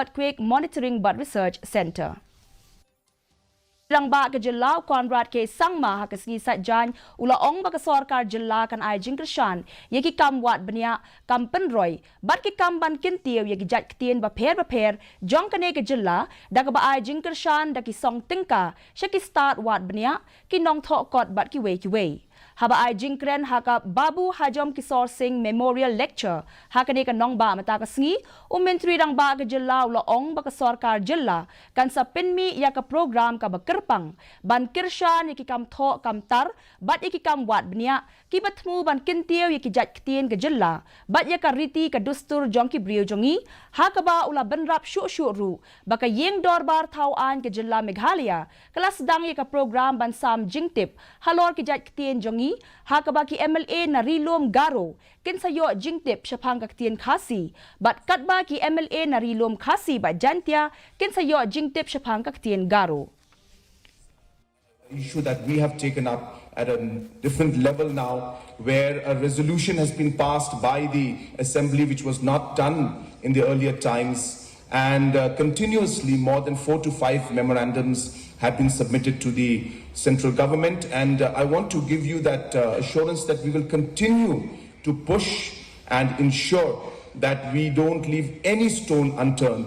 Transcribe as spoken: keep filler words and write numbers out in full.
Earthquake Monitoring bad Research Centre. Rangbah ka jylla u Conrad K Sangma ha ka sngi Saitjaiñ u la ong ba ka sorkar jylla kan ai jingkyrshan ïa ki kam wad bniah, kam pynroi bad ki kam ban kyntiew ïa ki jait ktien bapher bapher jong kane ka jylla, da kaba ai jingkyrshan da ki song tyngka sha ki stad wad bniah, ki nongthoh kot bad kiwei kiwei. Haba ai jingkren ha ka Babu Hajom Kishore Singh Memorial Lecture ha kane ka nongbah mynta ka sngi, u Myntri Rangbah ka jylla u la ong ba ka sorkar jylla kan sa pynmih ïa ka program kaba kyrpang ban kyrshan ïa ki kam thoh kam tar bad ïa ki kam wad bniah kiba thmu ban kyntiew ïa ki jait ktien ka jylla bad ïa ka riti ka dustur jong ki briew jong ngi, ha kaba u la bynrap shuh shuh ruh ba ka Ïing Dorbar Thaw Aiñ ka jylla Meghalaya ka la sdang ïa ka program ban sam jingtip halor ki jait ktien jong ngi, ha kaba ki M L A na Ri Lum Garo kin sa ïoh jingtip shaphang ka ktien Khasi bad katba ki M L A na Ri Lum Khasi bad Jaintia kin sa ïoh jingtip shaphang ka ktien Garo. Issue that we have taken up at a different level now, where a resolution has been passed by the Assembly, which was not done in the earlier times, and uh, continuously more than four to five memorandums have been submitted to the central government. And uh, I want to give you that uh, assurance that we will continue to push and ensure that we don't leave any stone unturned